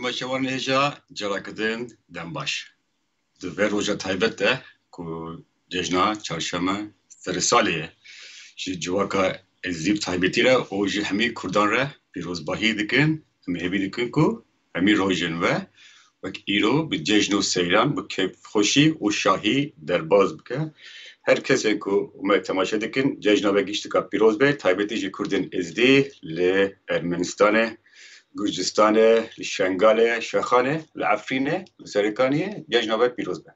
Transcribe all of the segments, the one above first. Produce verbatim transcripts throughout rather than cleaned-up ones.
Temaşevanên hêja, careke din dem baş. Di vê roja taybet de ku cejna çarşeme serê salê ye, ji civaka Êzidî bi taybetî re û ji hemî Kurdan re pîrozbahî dikin, em hêvî dikin ku hemî rojên we wek îro bi cejn û seyran, bi kêfxweşî û şahî derbas bike. Her kesên ku me temaşe dikin, cejna we giştika pîroz be, taybetî ji Kurdên Êzidî li Ermenistanê, Gurcistanê, li Şengalê, Şexanê, li Efrînê, li Serêkaniyê, cejna we pîroz be.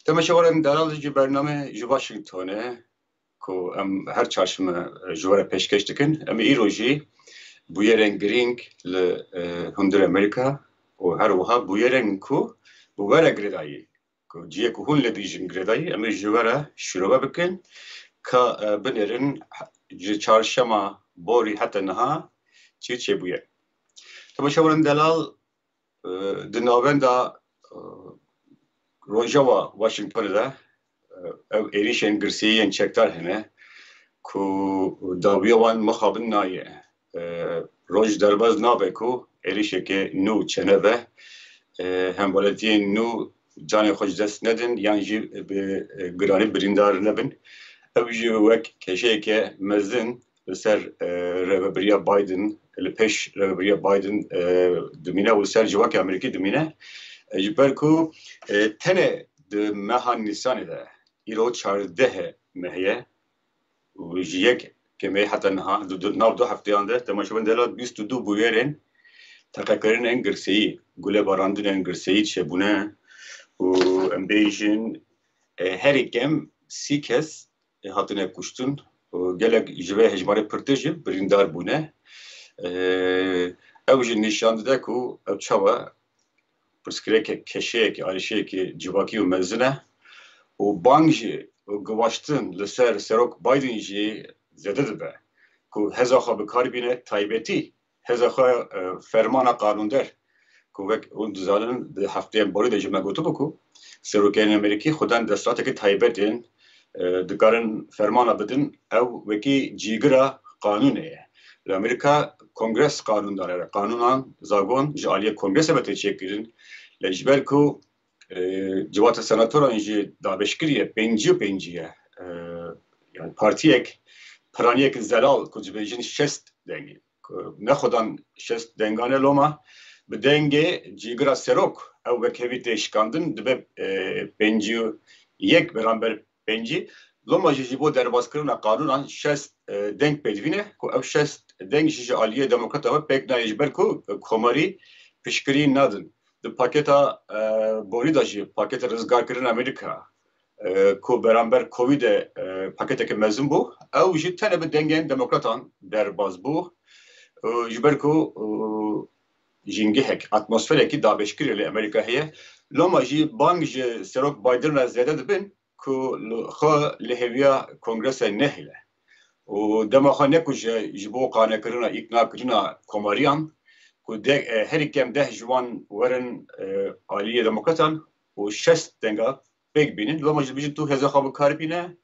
Temaşevanên delal, ji bername ji Washingtonê ku em her çarşeme ji we re pêşkêş dikin, em ê îro jî bûyerên girîng li, e, hundir Amerîka û her wiha bûyerên ku bi we re girêdayî, ku cihê ku hûn li dijîn girêdayî, em ê ji we re şîrove bikin, ka, e, binêrin ji çarşema borî heta niha çi çêbûye. Temaşevanên delal, e, di navenda, e, Rojava Washingtonê de, e, ew êrîşên girseyî yên çekdar hene ku dawiya wan mixabin nayê. E, roj derbas nabe ku êrîşeke nû çênebe, e, hemwelatiyên nû canê xwe ji dest nedin yan jî bi, e, giranî birîndar nebin. Ew jî wek keşeyeke mezin li ser, e, rêvebiriya Biden, li pêş rêvebiriya Biden, e, dimîne û li ser civakê Amerîkî dimîne. E, ji ber ku, e, tenê di meha Nîsanê de, îro çardeh meh ye, û ji yek kemê heta niha, di, di nav du hefteyan de, temaşevan delal, bîst û du bûyerên teqekirinên girseyî, gulebarandinên girseyî çêbûne û em bêjin, e, herî kem sî kes, e, hatine kuştin û gelek ji vê hejmarê pirtir jî birîndar bûne. E, ew jî nîşan dide ku ev çawa pirsgirêkek, keşeyekî, arîşeyekî civakî û mezin e û bang jî û giwaştin li ser Serok Biden jî zêde dibe ku heza xwe bi kar bîne, taybetî heza xwe, e, fermana qanûnder ku wek hûn dizanin di hefteyên borî de jî me gotibû ku serokên Amerîkî xwedan desthilateke taybet ên, e, dikarin fermana bidin, ew wekî cîgira qanûnê ye. Li Amerîka kongres qanûndar e, qanûnan, zagon ji aliyê kongrese ve tê çêkirin. Lê ji ber ku, e, civata senatoran jî dabeşkirî ye, pêncî û pêncî ye. E, yani partiyek, piraniyek zelal ku dibêjin şêst dengî, ku nexwedan şêst dengan e, loma bi dengê cîgira serok ew wekhevî tê şikandin, dibe, e, pêncî û yek beramber pêncî. Loma jî ji bo derbaskirina qanûnan şêst, e, deng pêdivî ne, ku ew şêst deng jî ji aliyê demokrata ve pêk nayê, ji ber ku, e, komarî piştgirî nadin. Di paketa, e, borî de jî, paketa rizgarkirina Amerîka, e, ku beramber Covid e, e, paketeke mezin bû, ew jî tenê bi dengên demokratan derbas bû. E, ji ber ku, e, jîngehek, atmosferekî dabeşkirî li Amerîka heye. Loma jî bang ji Serok Biden re zêde dibin ku li, xwe li hêviya kongrese nehêle. Û dema xwe nekuje ji bo qanekirina, îqnakirina komariyan ku de, e, herî kem deh ji wan werin, e, aliyê demokratan û şêst denga pêk bînin. Loma jî dibêjin tu hêza xwe bi kar bîne,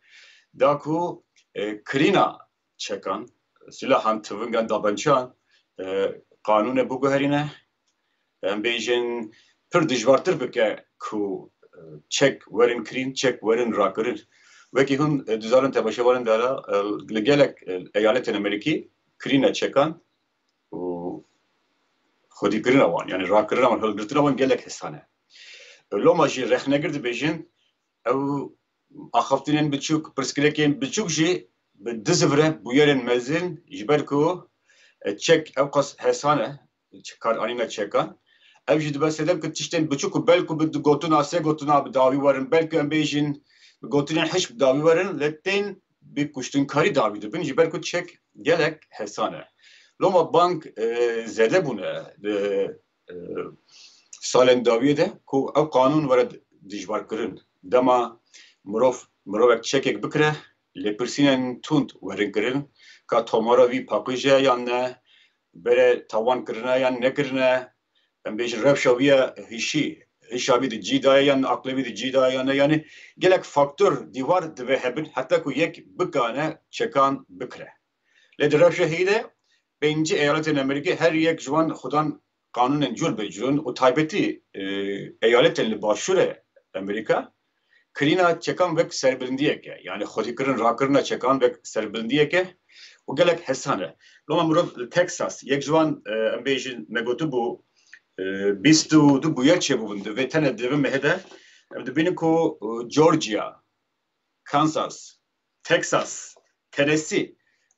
da ku, e, kirîna çekan, silahan, tivingan, dabençan, e, qanûne biguherîne. Em bêjin pir dijwartir bike ku, e, çek werin kirîn, çek werin rakirin. Wekî hûn, e, dizanin, temaşevanên dela, e, li gelek, e, eyaletên Amerîkî kirîne çekan û xwedîkirina wan, yani rakirina wan, hilgirtina wan gelek hesane. Loma jî rexnegir dibêjin, ew axaftinên biçûk, pirsgirêkên biçûk jî bi dizivre bûyerên mezin, ji ber ku, e, çek ew qas hesane, çi kar anîne çekan. Ev jî dibe sedem ku tiştên biçûk û belku bi du gotina, sê gotina bi dawî werin, belku em bêjin bi gotinên hişk bi dawî werin, lê tên bi kuştinkarî dawî dibin, ji ber ku çek gelek hesan e. Loma bang, e, zêde bûne di, e, salên dawiyê de ku ew qanûn were dijwarkirin. Dema mirov, mirovek çekek bikire, lêpirsînên tund werin kirin, ka tomara vî paqij e yan ne, bere tawan kirine yan nekirine, em bêjin rewşa wî ye hişî, hişa wî di cî de ye yan aqlê wî di cî de ye yan ne, yanî gelek faktor, dîwar divê hebin heta ku yek bikane çekan bikire. Lê di rewşa heyî de pêncî eyaletên Amerîkî her yek ji wan xudan qanûnên cur bi cur û taybetî, e, eyaletên li başûrê Amerîka kirîna çekan wek serbilindiyeke, yani xwedîkirin, rakirina çekan wek serbilindiyeke û gelek hesan e. Loma mirov li Texas, yek ji wan, e, em bêjin, me gotibû, e, bîst û du bûyer çêbûbûn. Di vê tenê di vê mehê de em dibînin ku, e, Georgia, Kansas, Texas, Tennessee,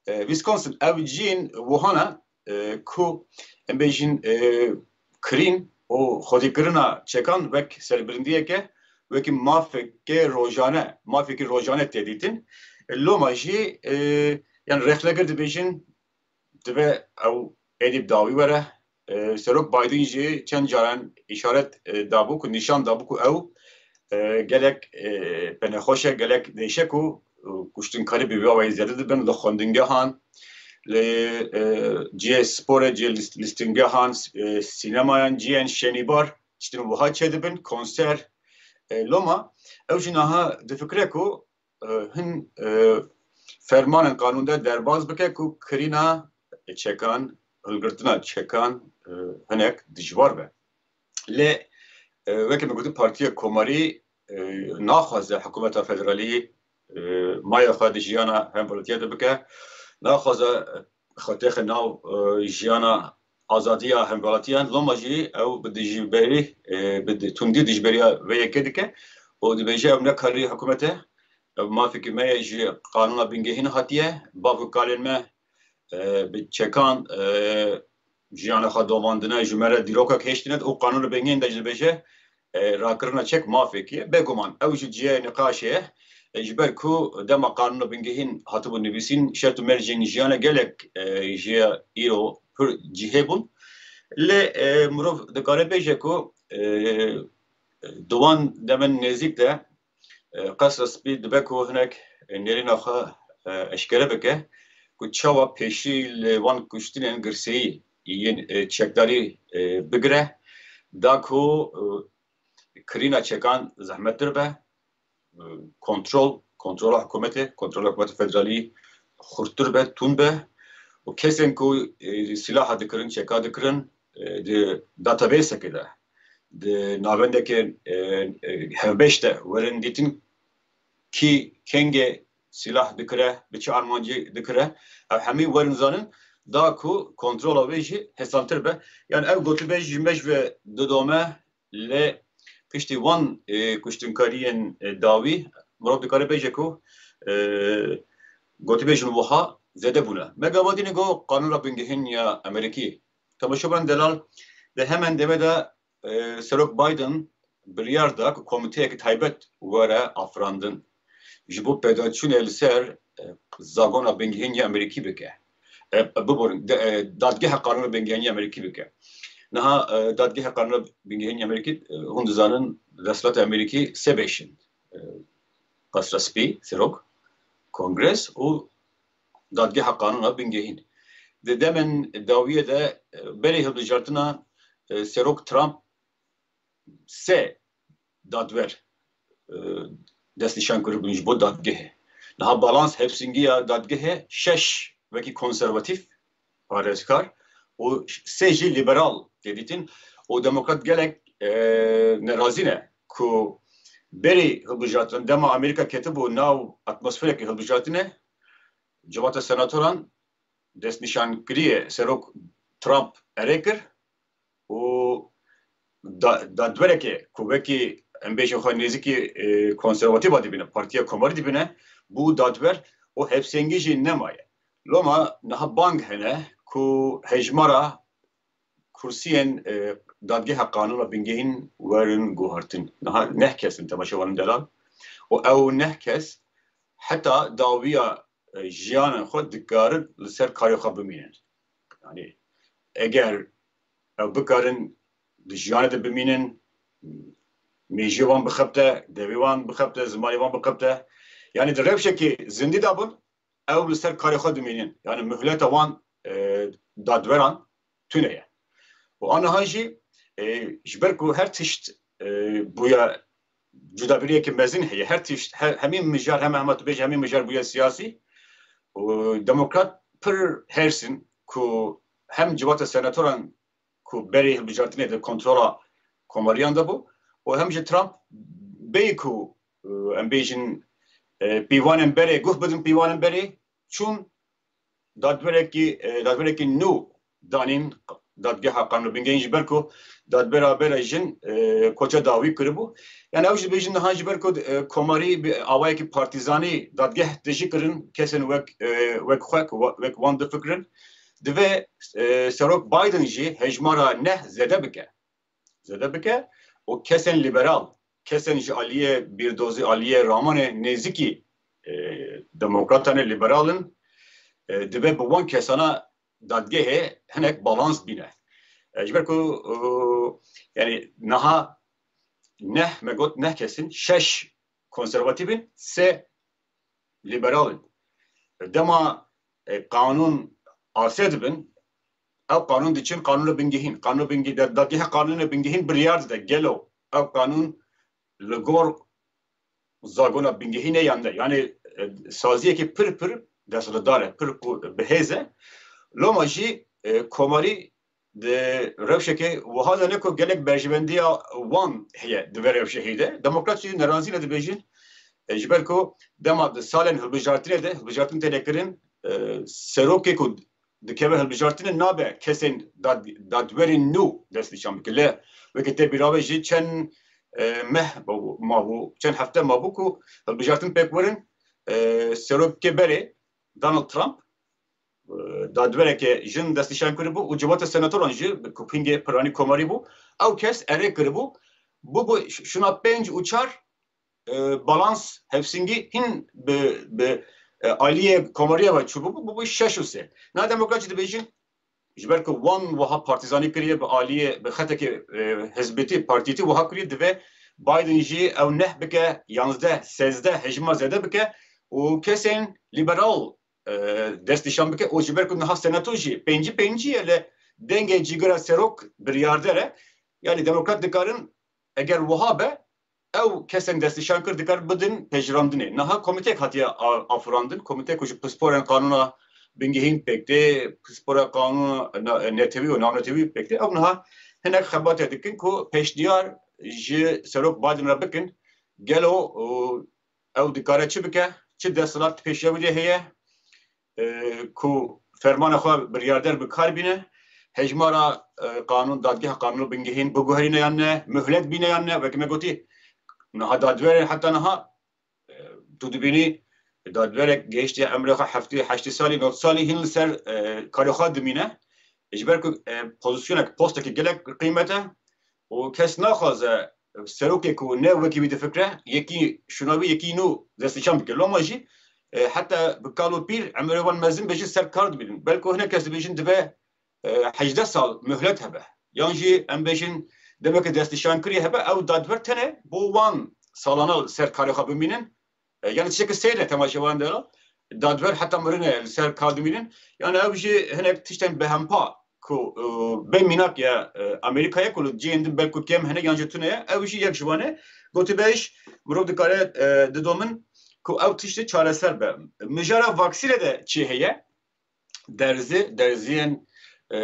e, Wisconsin, ev cihên wiha ne, e, ku em bêjin, e, kirîn û xwedîkirina çekan wek serbilindiyeke, wekî mafeke rojane, mafekî rojane tê dîtin. E, loma jî, e, yani rêxleger dibêjin, divê ew êdî bi dawî were. E, Serok Biden jî çend caran îşaret, e, dabû ku, nîşan dabû ku ew, e, gelek, e, pê nexweş e, gelek nêşek û, e, kuştinkarî bi vî awayî zêde dibin li xwendingehan, li, e, cihê sporê, cihê list-, lîstingehan, e, sînemayan, cihên şenîbar, tiştên wiha çêdibin, konser. E, loma ew jî niha difikire ku, e, hin, e, fermanên qanûn de derbas bike ku kirîna çekan, hilgirtina çekan, e, hinek dijwar be. Lê, e, weke me gotî, Partiya Komarî, e, naxwaze hikûmeta federalî, e, maya xwe di jiyana hemwelatiyê de bike. Naxwaze xwe têxe nav, e, jiyana azadiya hemwelatiyan. Loma jî ew bi dijberî, e, bi di-, tundî dijberiya vê yekê dike û dibêje, ew ne karî hikûmet e, ev mafekî me ye, ji qanûna bingehîn hatiye. Bav û kalên me, e, bi çekan, e, jiyana xwe dovandine, ji me re dîrokek hêştine û qanûna bingehîn de jî dibêje, e, rakirina çek mafekî ye. Bêguman ew jî cihê nîqaşê ye. E, ji ber ku dema qanûna bingehîn hatibû nivîsîn, şert û mercên jiyana gelek, e, ji îro pir cihê bûn. Lê, e, mirov dikare bêje ku, e, di wan demên nêzîk de, e, Qesra Spî dibe ku hinek, e, nêrîna xwe, e, eşkere bike ku çawa pêşî li wan kuştinên girseyî yên, e, çekdarî, e, bigire, da ku, e, kirîna çekan zehmettir be, e, kontrol, kontrola hikûmetê, kontrola hikûmeta federalî xurttir be, tund be û kesên ku, e, silaha dikirin, çeka dikirin, e, di databaseke de, di navendeke, e, e, hevbeş de werin dîtin, kî kengê silah dikire, bi çi armancî dikire, ev hemî werin zanin, da ku kontrola wê jî hesantir be. Yani ev gotîbêj ji me ji ve didome, lê piştî wan, e, kuştinkariyên, e, dawî, mirov dikare bêje ku, e, gotîbêjin wiha zêde bûne. Me gava dînê got qanûna bingehîn ya Amerîkî. Temaşevan delal, di hemen demê de, e, Serok Biden biryar da ku komîteyeke taybet were afirandin ji bo pêdaçûnê li ser, e, zagona bingehîn ya Amerîkî bike. E, biborin, de, e, dadgeha qanûna bingehîn ya Amerîkî bike. Niha, e, dadgeha qanûna bingehîn ya Amerîkî, e, hûn dizanin, desthilatê Amerîkî sê beş in. E, Qesra Spî, Serok, Kongres û Dadgeha Qanûna Bingehîn. Di demên dawiyê de, e, berî hilbijartina, e, Serok Trump sê dadwer, e, destnîşan kiribûn ji bo dadgehê. Niha balans hevsîngiya dadgehê şeş wekî konservatîf, parêzkar, û sê jî liberal tê dîtin û demokrat gelek, e, nerazî ne ku berî hilbijartin, dema Amerîka ketibû nav atmosferekî hilbijartinê, civata senatoran destnîşankiriyê Serok Trump erê kir û da-, dadwerekê ku wekî, em bêjin, xwe nêzîkî, e, konservatîfa dibîne, Partiya Komarî dibîne, bû dadwer û hevsengî jî nemaye. Loma niha bang hene ku hejmara kursiyên, e, dadgeha qanûna bingehîn werin guhartin. Niha neh kes in, temaşevanên delal. Û ew neh kes heta dawiya, e, jiyanên xwe dikarin li ser karê xwe bimînin. Yani eger ew bikarin di jiyanê de bimînin, mêjiyê wan bixebite, devê wan bixebite, zimanê wan bixebite, yani di rewşekî zindî de bin, ew li ser karê xwe dimînin. Yani muhleta wan, e, dadweran tune ye. Û aniha jî, e, ji ber ku her tişt, e, bûye cudabiriyeke mezin heye, her tişt, he-, hemî mijar, heme hema tu bêjî, hemî mijar bûye siyasî û demokrat pir hêrs in ku hem civata senatoran ku berê hilbijartinê di kontrola komariyan de bû û hem jî Trump bêyî ku, e, em bêjin, e, pîvanên berê, guh bidin pîvanên berê, çûn dadwerekî, e, dadwerekî nû danîn dadgeha qanûnbingehîn, ji ber ku dadbera berê jin, e, koça dawî kiribû. Yani ew jî dibêjin niha ji ber ku, e, komarî bi awayekî partîzanî dadgeh tijî kirin, kesên wek, e, wek xwe, ku wa-, wek wan difikirin, divê, e, Serok Biden jî hejmara neh zêde bike. Zêde bike û kesên lîberal, kesên ji aliyê bîrdozî, aliyê ramanê nêzîkî, e, demokratanê lîberal in, e, divê bi wan kesana dadgehê hinek balans bîne. E, ji ber ku, e, yani niha neh, me got neh kes in, şeş konservatîf in, sê lîberal in. Dema, e, qanûn asê dibin, ew qanûn diçin qanûna bingehîn. Qanûna bingehîn, da-, dadgeha qanûna bingehîn biryar dide. Gelo ew qanûn li gor zagona bingehîn e yan ne? Yani, e, saziyekî pir pir desthilatdar e, pir qu-, bi hêz e. Loma jî, e, komarî di rewşeke wiha de ne ku gelek berjewendiya wan heye di vê rewşehî de. Demokrat jî nerazî ne dibêjin, e, ji ber ku dema di salên hilbijartinê de, hilbijartin têne kirin, e, serokê ku dikeve hilbijartinê nabe kesên dad-, dadwerên nû destnîşan bike. Lê weke tê bîra we jî çend, e, meh mabû, çend hefte mabû ku hilbijartin pêk werin, e, serokê berê Donald Trump, e, dadwereke jin destnîşan kiribû û civata senatoran jî bi ku pingê piranî komarî bû. Ew kes erê kiribû. Bûbû ş-, şuna pênc û çar, e, balans hevsingî hîn bi, bi, e, aliyê komariya ve çûbû, bûbû şeş û sê. Na demokrat jî dibêjin, ji ber ku wan wiha partîzanî kiriye, bi aliyê, bi xetekê, e, hizbîtî, partîtî wiha kiriye, divê Biden jî ew neh bike, yanzdeh, sêzdeh hejma zêde bike û kesên lîberal, e, destnîşan bike û ji ber ku niha senato jî pêncî pêncî ye, lê dengê cîgira serok biryarder e. Yani demokrat dikarin, eger wiha be, ew kesên destnîşan kir dikar bidin pejirandinê. Niha komîtek hatiye a-, afirandin, komîtek ku ji pisporên qanûna bingehîn pêk tê, pispora qanûna na-, netewî û navnetewî pêk tê. Ew niha hinek xebate dikin ku pêşniyar ji Serok Biden re bikin. Gelo, û, ew dikare çi bike? Çi desthilat pêşiya wî de heye? E, ku fermana xwe biryarder bi kar bîne, hejmara, e, qanûn, dadgeha qanûn bingehîn biguherîne yan ne, muhlet bîne yan ne, wekî me gotî, niha dadwerê heta niha, e, tu dibînî dadwerek gehiştiye emrê xwe heftê, heştê salî, nod salî hîn li ser, e, karê xwe dimîne. Ji ber ku, e, pozîsyonek, postekî gelek qîmet e û kes naxwaze serokê ku ne wekî wî difikre, yekî şuna wî, yekî nû destnîşan bike. Loma jî, e, heta bi kal û pîr, emrê wan mezin be jî ser kar dibînin. Belku hinek kes dibêjin divê, e, hejdeh sal muhlet hebe. Yan jî em bêjin demeke destnîşankirî hebe, ew dadwer tenê bo wan salana li ser karê xwe bimînin. E, yani tiştekî seyr e temaşevan de re. Dadwer heta mirinê li ser kar dimînin. Yani ew jî hinek tiştên bihempa ku, e, bê mînak ya, e, Amerîkayê ku li cihên din belku kêm hene yan jî tune ye, ew jî yek ji wan e. Gotîbêj, mirov dikare, e, didomin ku ew tiştê çareser be. Mijara vaksînê de çi heye? Derzî, derziyên, e,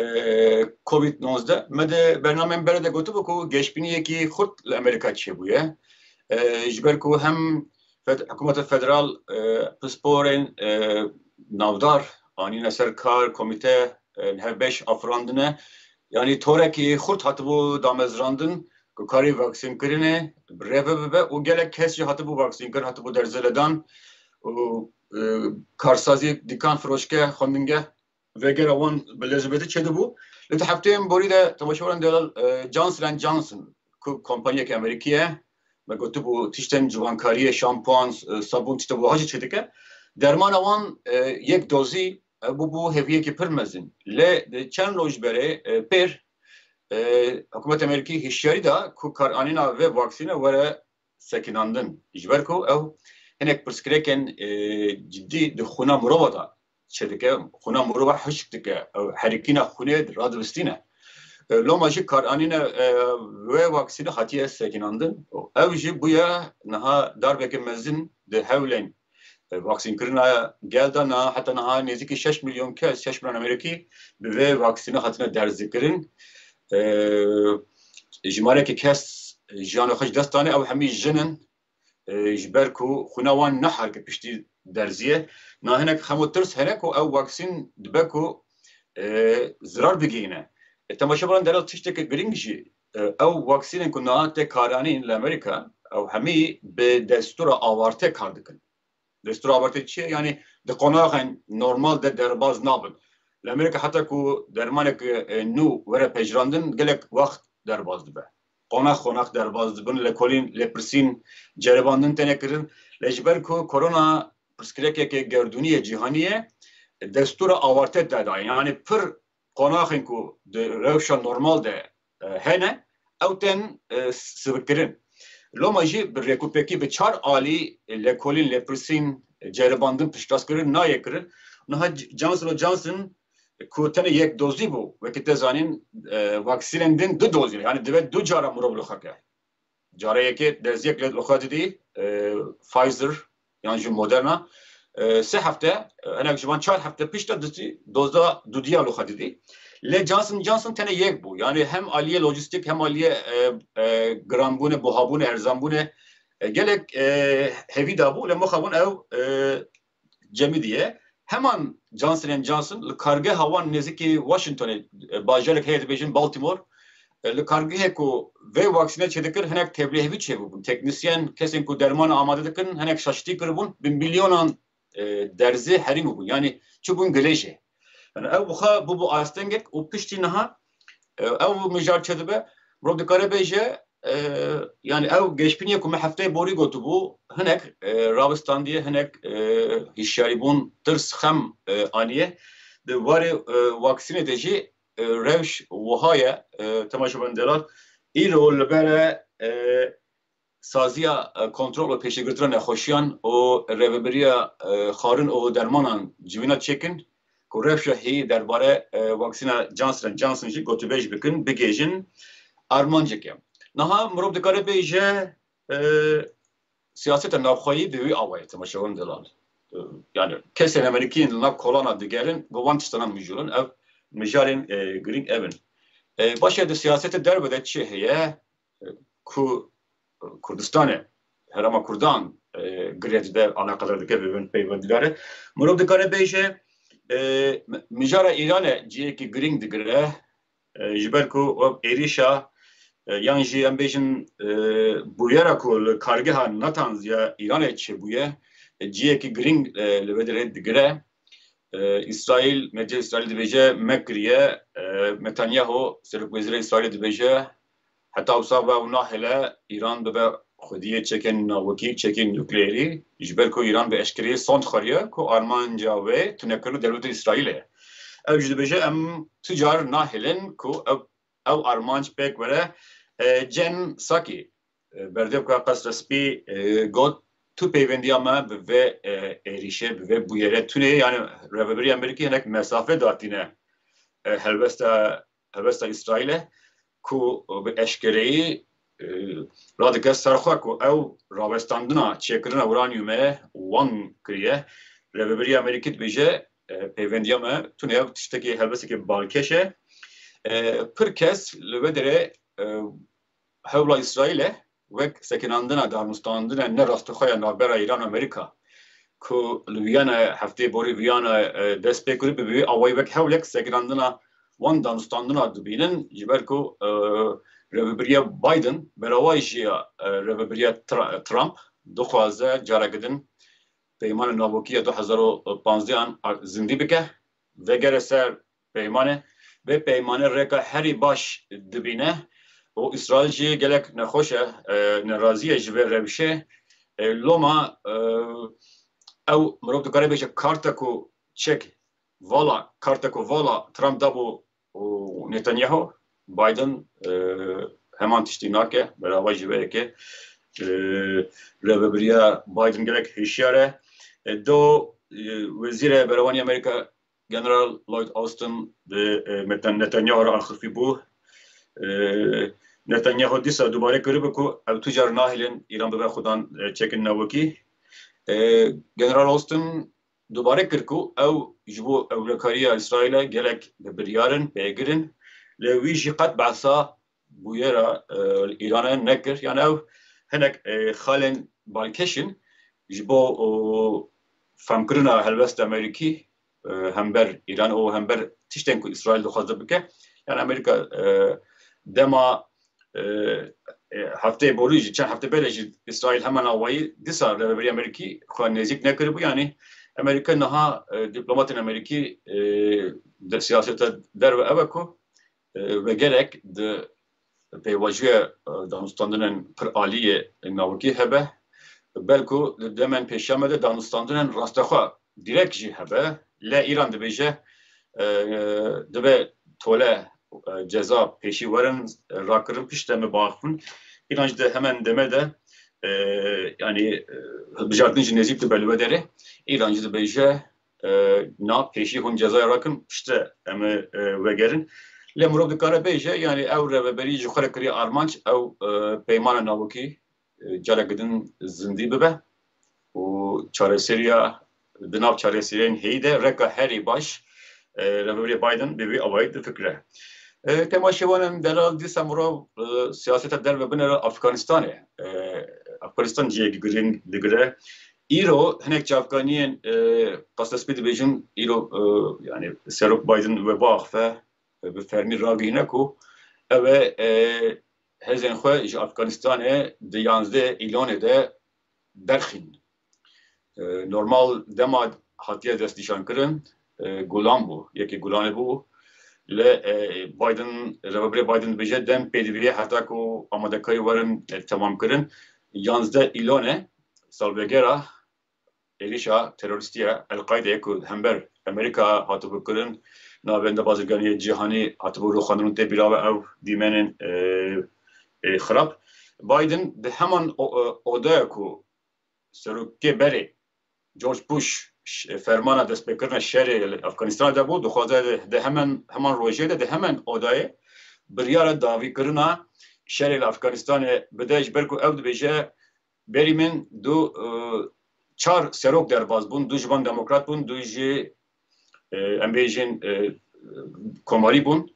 covid nozdeh. Me di bernameyên berê de gotibû ku geşbîniyekî xurt li Amerîka çêbûye. E, ji ber ku hem fed-, hikûmeta federal, e, pisporên, e, navdar anîne ser kar, komîte, e, li hev beş afirandine. Yanî torekî xurt hatibû damezrandin ku karê vaksînkirinê bi rê ve bibe û gelek kes jî hatibû vaksînkirin, hatibû derzê ledan û, e, karsazî, dîkan, firoşgeh, xwendingeh, vegera wan bi lezibetî çêdibû. Li di hefteyên borî de temaşevaran delal, e, Johnson and Johnson ku kompanyeke Amerîkî ye, me gotibû tiştên ciwankariyê, şampuan, e, sabûn, tiştê wiha jî çêdike. Dermana wan, e, yek dozî, e, bûbû hêviyekî pir mezin. Lê di çend roj berê, e, pêr, e, hikûmeta Amerîkî hişyarî da ku karanîna vê vaksîne were sekinandin. Ji ber ku ew hinek pirsgirêkên, e, cidî di xwîna mirova de çêdike, xwîna mirova hişk dike, ew herikîna xwînê radivistîne. E, loma jî karanîne, e, wê vaksînê hatiye sekinandin. Ew jî bûye niha darbeke mezin di hewlên, e, vaksînkirina gel de, niha, heta niha nêzîkî şeş milyon kes, şeş milyon Amerîkî bi vê vaksînê hatine derzikirin. E, jimareke kes jiyana xwe ji dest dane, ew hemî jin in, e, ji ber ku xwîna wan neherike piştî derziyê. Na hinek xem û tirs hene ku ew vaksîn dibe ku, e, zirar bigihîne. E, temaşevanan, delal tişteke girîng jî, e, ew vaksînên ku niha tê karanîn li Amerîka, ew hemî bi destûra awarte kar dikin. Destûra awarte çi ye? Yanî di qonaxên normal de derbaz nabin. Li Amerîka heta ku dermanek, e, nû were pejirandin, gelek wext derbaz dibe. Qonax qonax derbaz dibin, lêkolîn, lêpirsîn, ceribandin têne kirin. Lê ji ber ku korona pirsgirêkeke gerdûnî ye, cîhanî ye, destûra awarte te daye. Yanî pir qonaxên ku di rewşa normal de, e, hene, ew tên, e, sivikkirin. Loma jî bi rêkûpêkî bi çar alî, e, lêkolîn, lêpirsîn, e, ceribandin, piştrast kirin nayê kirin. Niha J-, Johnson û Johnson ku tenê yek dozî bû, wekî te zanîn, e, vaksînên din du dozî ne. Yanî divê du cara mirov li xwe ke. Cara yekê derziyek li xwe didî, e, Pfizer yan jî Moderna. E, sê hefte, e, hinek ji van çar hefte pişt de dizî doza dudiya li xwe didî. Lê Johnson Johnson tenê yek bû. Yanî hem aliyê lojîstîk hem aliyê, e, e, giranbûne, buhabûne, erzanbûne, e, gelek, e, hêvî dabû. Lê mixabûn ew, e, cemidî ye. Heman Johnson and Johnson li kargeha wan nêzîkî Washingtonê, e, bajarek heye dibêjin Baltimore, e, li kargehê ku vê vaksîne çêdikir hinek tevlihevî çêbûbûn. Teknisyen, kesên ku derman amade dikin hinek şaştî kiribûn. Bi milyonan, e, derzê herî bûbûn. Yanî çûbûn gilê jê. Yanî ew bi xwe bûbû astengek û piştî niha, e, ew mijar çêdibe. Mirov dikare bêje, e, yanî ew geşbîniyê ku me hefteyê borî gotibû, hinek, e, rawistandiye, hinek, e, hişyarîbûn, tirs, xem, e, aniye. Di warê, e, vaksînê de jî, e, rewş wiha ye, e, temaşevan delal. Îro li ber e, e, saziya, e, kontrol û pêşegirtina nexweşiyan û rêvebiriya, e, xwarin û dermanan civîna çêkin ku rewşa heyî derbare, e, vaksîna Johnson and Johnson jî gotûbêj bikin, bigihêjin armanceke. Niha mirov dikare bêje, e, siyaseta navxweyî bi wî awayî, temaşevan delal. E, yanî kesên Amerîkî yên li nav kolana digerin, bi wan tiştana mijûl in, ev mijarên, e, girîng ev in. E, baş e, di siyaseta derve de çi heye? E, ku Kurdistanê, herêma Kurdan, e, girê dide, alaqedar dike, bi bin peywendîdar e. Mirov dikare bêje, e, mi-, mijara Îranê cihekî girîng digire, e, ji ber ku wek êrîşa, e, yan jî em bêjin, e, bûyera ku li kargeha Natanz ya Îranê çêbûye, e, cihekî girîng, e, li vê derê digire. E, Îsraîl, medya Îsraîl dibêje me kiriye, e, Netanyahu, serokwezîrê Îsraîlê dibêje, heta wisa ve ew nahêle Îran bibe xwediyê çekên navokî, çekên nukleerî, ji ber ku Îran bi eşkereyî sond xwariye ku armanca wê tunekirina dewleta Îsraîlê ye. Ew jî dibêje, em tu car nahêlin ku ew, ew armanc pêk were. E, Jen Psaki, e, berdevka Qesra Spî, e, got, tu peyvendiya me bi vê, e, êrîşê, bi vê bûyerê tune ye, yanî rêveberiya Amerîkî hinek mesafe datîne, e, helwesta, helwesta Îsraîlê ku bi eşkereyî, e, radike ser xwe ku ew rawestandina çêkirina uranyumê wan kiriye. Rêveberiya Amerîkî dibêje, e, peyvendiya me tune ye, tiştekî helwestekî balkêş e. E, pir kes li vê derê, e, hewla Îsraîlê wek sekinandina, danûstandina ne rastixwe ya navbera Îran û Amerîka ku li Viyana hefteyê borî Viyana, e, dest pê kirî, bi vî awayî wek hewlek sekinandina wan danûstandina dibînin, ji ber ku, e, rêvebiriya Biden berawayî jî ya, e, rêvebiriya Tra-, Trump dixwaze careke din peymana navokî ya du hezar û panzdeh an zindî bike, vegere ser peymanê. Vê peymanê rêka herî baş dibîne û Îsraîl jî gelek nexweş e, e, nerazî ye ji vê rewşê. E, loma, e, ew mirov dikare bêje karta ku çek vala, karta ku vala Trump dabû û Netanyahu, Biden, e, heman tiştî nake, berava ji vê yekê. E, rêvebiriya Biden gelek hişyar e. E, do, e, wezîrê berevanî Amerîka General Lloyd Austin bi, e, Meten-, Netanyahu re axifî bû. E, Netanyahu dîsa dubare kiribe ku ew tu car nahêlin Îran bibe xudan, e, çekin navokî. E, General Austin dubare kir ku ew ji bo ewlekariya Îsraîlê gelek bi biryar in, pêgir in. Lê wî jî qet behsa bûyera, e, Îranê nekir. Yani ew hinek, e, xalên balkêş in ji bo, o, femkirina helwesta Amerîkî, e, hember Îran û hember tiştên ku Îsraîl dixwaze bike. Yani Amerîka, e, dema, e, e, hefteyê borî jî, çend hefte berê jî Îsraîl heman awayî dîsa rêveberî Amerîkî xwe nêzîk nekiribû. Yani Amerîka niha, e, dîplomatên Amerîkî, e, de siyaseta derve ew e ku, e, vegerek di pêvajoya, e, danûstandinên piralî yê navokî hebe, belku di demên pêşiya me de danûstandinên rastexwe direk jî hebe. Lê Îran dibêje, e, dibe tole, e, ceza pêşî werin, e, rakirin, piştre me biaxivin. Îran jî di hemen deme de, e, yani, e, hilbijartin jî nêzîk dibe li wê derê. Îran jî dibêje, e, na pêşî hûn cezayê rakin, piştre em ê, e, vegerin. Lê mirov dikare bêje, yani ew rêveberî ji xwe re kiriye armanc, ew, e, peymana navokî, e, careke din zindî bibe û çareseriya, di nav çareseriyên heyî de reka herî baş, e, Rêvebirê Biden bi vî awayî difikire. E, temaşevanên delal, dîsa mirov, e, siyaseta derve binêre Afganistanê. E, Afganistan cihekî girîng digire. Îro hinek çavkaniyên, e, qasespî dibêjin, îro, e, yani Serok Biden we biaxife, e, bi fermî ragihîne ku ew ê, e, hêzên xwe ji Afganistanê di yanzdeh Îlonê de derxîn. E, normal dema hatiye destnîşankirin, e, Gulan bû, yekê Gulanê bû. Lê, e, Biden, rêvebirê Biden dibêje dem pê dibî heta ku amadekarî werin, e, temamkirin. Yanzdeh Îlonê salvegera êrişa terorîstî ya El-Qaydeyê ku hember Amerîka hatibû kirin, navenda bazirganiyê cîhanî hatibû rûxandin û tê bîra we ew dîmenên, e, e, xirab. Biden di heman o-, e, odaya ku serokê berê George Bush ş-, fermana destpêkirina şerê li Afganistanê de bû, dixwaze di, di hemen, heman rojê de di hemen odayê biryara dawîkirina şerê li Afganistanê bide, ji ber ku ew dibêje, berî min du, e, çar serok derbas bûn, du ji van demokrat bûn, du jî, e, em bêjin, e, komarî bûn.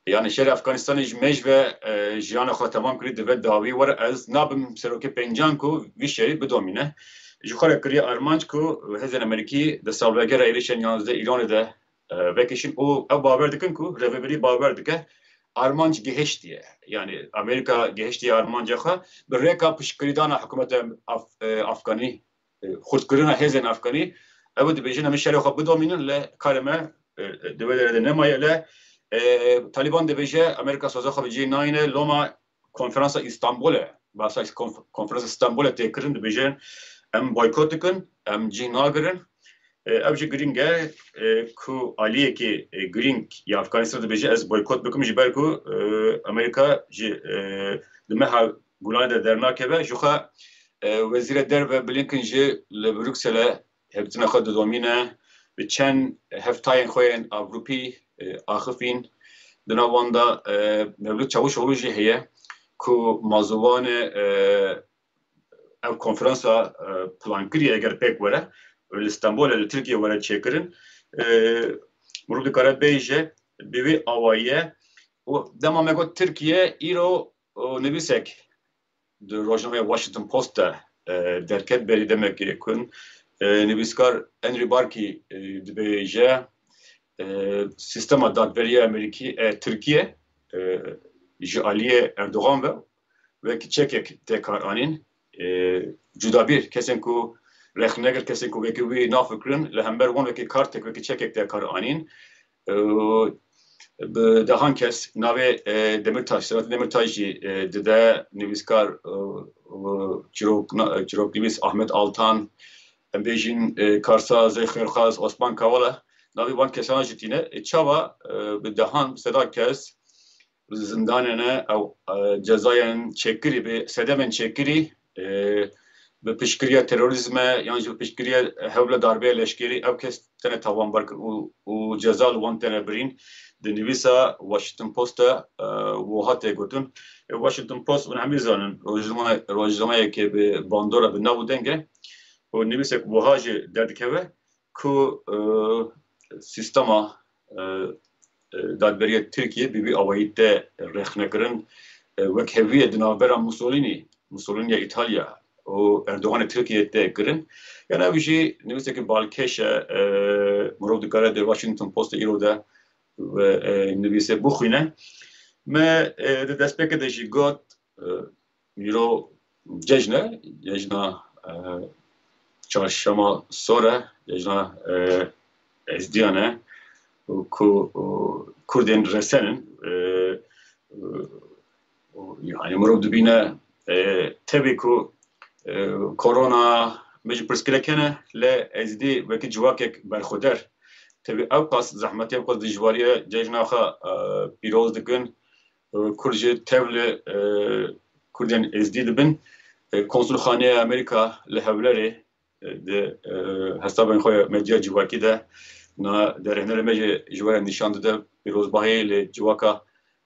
Yani şerê Afganistanê ji me ji ve, e, jiyana xwe temam kirî, dibe dawî were, ez nabim serokê pêncan ku vî şerî bidomîne. Ji xwe re kiriye armanc ku hêzên Amerîkî di salvegera êrişên yanzdeh Îranê de, e, vekişin û ew bawer dikin ku rêvebirî bawer dike armanc gihiştiye. Yani Amerîka gihiştiye armanca xwe bi rêka piştgirîdana hikûmeta Af-, e, Afganî, e, xurtkirina hêzên Afganî, ew dibêjin em ê şerê xwe bidomînin, lê karê me, e, e, di wê derê de nemaye. Lê, e, Talîban dibêje Amerîka soza xwe bi cihê nayîne, loma konferansa Îstanbulê, bahsa konf-, konferansa Îstanbulê tê kirin, dibêje em boykot dikin, em cih nagirin. E, ev jî girîng e, e, ku aliyekî, e, girîng ya Afganistanê dibêje ez boykot bikim, ji ber ku, e, Amerîka ji, e, di meha Gulanê de dernakeve. Ji xwe, e, Wezîrê Derve Blinken jî li Brukselê hevdîtina xwe didomîne, bi çend heftayên xwe yên Ewropî, e, axifîn. Di nav wan de, e, Mevlût Çavuşoglu jî heye ku mazûvanê, e, ev konferansa, e, plankirî eger pêk were, li Stenbolê li Tirkiye were çêkirin. E, mirov dikare bêje bi vî awayî ye. Û dema me got Tirkiye, îro, o, nivîsek di rojnameya Washington Post de, e, derket berî demekê kun. E, nivîskar Andrew Barkî, e, dibêje, e, sîstema dadveriya Amerîkî, e, Tirkiye, e, ji aliyê Erdogan ve wekî çekek tê kar anîn. E, cudabîr, kesên ku rexnegir, kesên ku wekî wî nafikirin, li hember wan wekî kartek, wekî çekek tê kar anîn. E, bi dehan kes navê, e, Demirtaş, Selahattin Demirtaş jî, e, dide, nivîskar, e, e, çîrok-, na-, çîroknivîs Ahmet Altan, em bêjin, e, karsazê xêrxwaz Osman Kavala, navê wan kesana jî tîne. E, çawa, e, bi dehan, bi sedan kes li zindanê ne, ew, e, cezayên çêkirî, bi sedemên çêkirî, e, bi piştgiriya terorîzme yan jî bi piştgiriya hewla darbeye leşkerî ew kes tene tawanbar kir û, û ceza li wan tene birîn. Di nivîsa Washington Post de, e, wiha tê gotin. E, Washington Post, hûn hemî zanin, rojname-, rojnameyeke bi bandora bi nav û deng e. Û nivîsek wiha jî derdikeve ku, e, sîstema, e, e, dadberiya Tirkiye bi vî awayî te rexne kirin, e, wek heviyê di navbera Mussolini, Mussolini ya Îtalya û Erdoganê Tirkiye te kirin. Yana ew jî nivîsekî balkêş e, e, mirov dikare di Washington Postê îro de ve, e, nivîse bixwîne. Me, e, di destpêkê de jî got, e, îro cejn e, cejna, e, çarşema sor e, cejna, e, Ezdiyan e, û ku, û Kurdên resen in, e, û, û, yani mirov dibîne, e, tevî ku, e, korona me ji pirsgirêk hene, lê Ezdî wekî civakek berxweder. Tevî ew qas zehmetî, ew qas dijwariye cejna xwe, e, pîroz dikin. E, Kurd jî tev li, e, Kurdên Ezdî dibin. E, Konsulxaneya Amerîka li Hewlerê, e, di, e, hesabên xwe ya medya civakî de na derhênerê me jî ji we re nîşan dide. Pîrozbahî li civaka,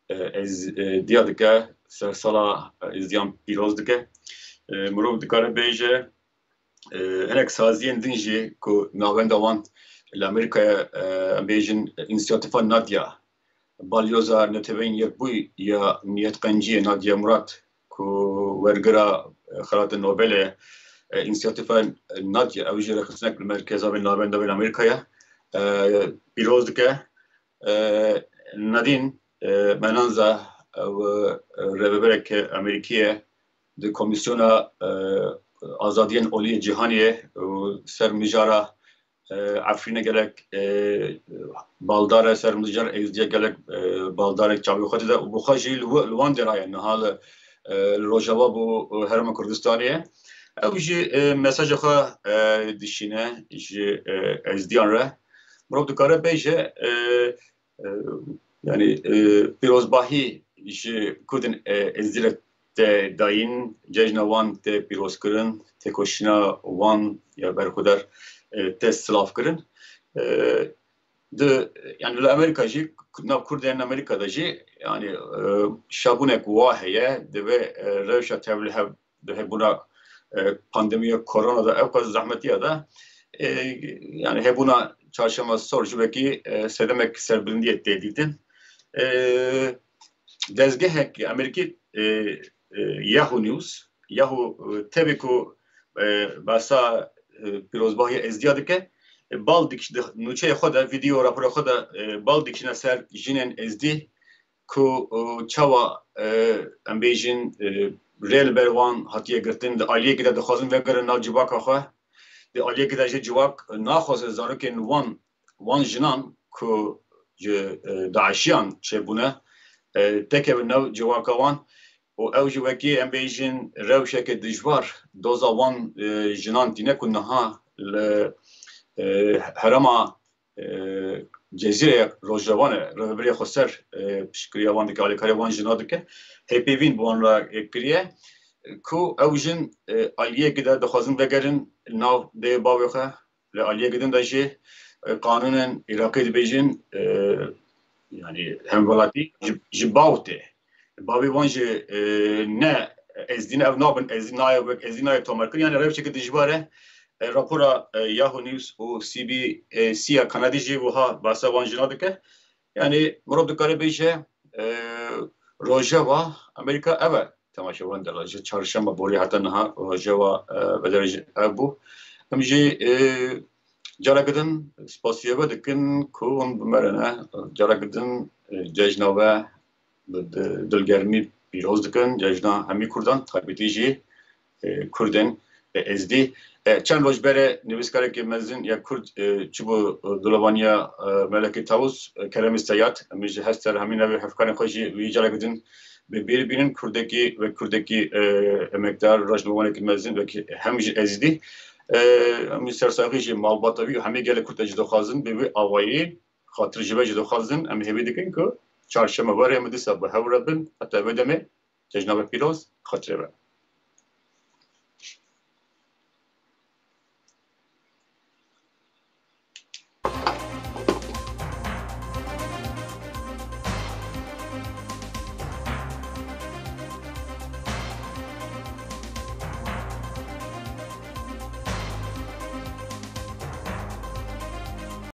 e, Ezdiya dike, sersala, e, Ezdiyan pîroz dike. E, mirov dikare bêje, e, hinek saziyên din jî ku navenda wan li Amerîkayê, e, em bêjin, Însiyatîfa Nadia, Balyoza Neteweyên Yekbûyî ya Niyetqenciyê Nadia Murad, ku wergira, e, Xelatê Nobelê, e, Însiyatîfa Nadia, ew jî rêxistinek li merkeza vê navenda vê li Amerîkayê, e, pîroz dike. E, Nadîn, e, Menanza, ew, e, rêvebereke Amerîkî ye di Komîsyona, e, Azadiyên Olî yê Cîhanê û ser mijara, e, Efrînê gelek, e, baldar e, ser mijara Êzdiya gelek, e, baldarek çavê xwe dide û bi xwe jî li wi-, li wan dêra ye niha li, e, li Rojava bo, e, Herêma Kurdistanê ye. Ew jî, e, mesaja xwe, e, dişîne ji, e, Ezdiyan re. Mirov dikare bêje, e, e, yani, e, pîrozbahî ji Kurdên, e, Êzidî re te dayîn, cejna wan te pîroz kirin, têkoşîna wan ya berxwedar, e, te silav kirin. E, di, yani li Amerîka jî, nav Kurdên Amerîka de jî, yani, e, şabûnek wa heye, di vê, e, rewşa tevlihev di hebûna, e, pandemiya korona de, ew qas zehmetiya de, e, yani hebûna çarşema sor ji wekî, e, sedemek serbildiyê tê dîtin. E, dezgehek Amerîkî, e, e, Yahoo News, Yahoo, e, tevî ku, e, basa, e, pîrozbahiya Êzdiya dike, e, bal dikiş-, di nûçeyê xwe de, vîdeo rapora xwe de, e, bal dikişîne ser jinên Êzdî, ku, e, çawa, e, em bêjin, e, rê li ber wan hatiye girtin, di aliyekê de dixwazin vegerin nav civaka xwe, di aliyekê de jî civak naxwaze zarokên wan, wan jinan ku ji, e, DAIŞiyan çêbûne, e, tekevin nav civaka wan û ew jî wekî em bêjin rewşeke dijwar doza wan, e, jinan tîne ku niha li, e, herêma e, Cezîrê Rojava ne, rêveberiya xweser, e, piştgiriya wan dike, alîkariya wan jina dike. Hêpêvîn bi wan re, e, kiriye, ku ew jin, e, aliyekê de dixwazin vegerin nav dê bavê xwe, li aliyekê din de jî, e, qanûnên Iraqê dibêjin, e, yani hemwelatî ji, ji bav tê. Bavê wan jî, e, ne Êzdî ne, ev nabin Êzdî, nayê wek Êzdî nayê tomarkirin. Yani rewşeke dijwar e. E, rapora, e, Yahoo News û C B C ya Kanadî jî wiha behsa wan jina dike. Yani mirov dikare bêje, e, rojeva Amerîka ev e. Temaşevan de ji çarşema borî heta niha rojeva, e, bedere jî ev bû. Em jî, e, careke din spasiya we dikin ku hûn bi me re ne. Careke din, e, cejna we bi di-, dilgermî pîroz dikin, cejna hemî Kurdan, taybetî jî, e, Kurdên, e, Êzdî. E, çend roj berê nivîskarekî mezin ya Kurd, e, çûbû, e, dolabaniya, e, Melekê Tawus, e, Keremî Seyad, em ji hester hemî navê hevkarên xwe jî wî careke din bi bîr bînin, Kurdekî ve Kurdekî, e, emekdar, rojnamevanekî mezin, wekî hem jî Êzdî. E, em jî sersaxî jî malbata wî û hemî gelê Kurd jî dixwazin bi wî awayî, xatir ji we jî dixwazin, em hêvî dikin ku çarşema werê em dîsa bi hev re bin, heta vê demê cejna we pîroz, xatirê we.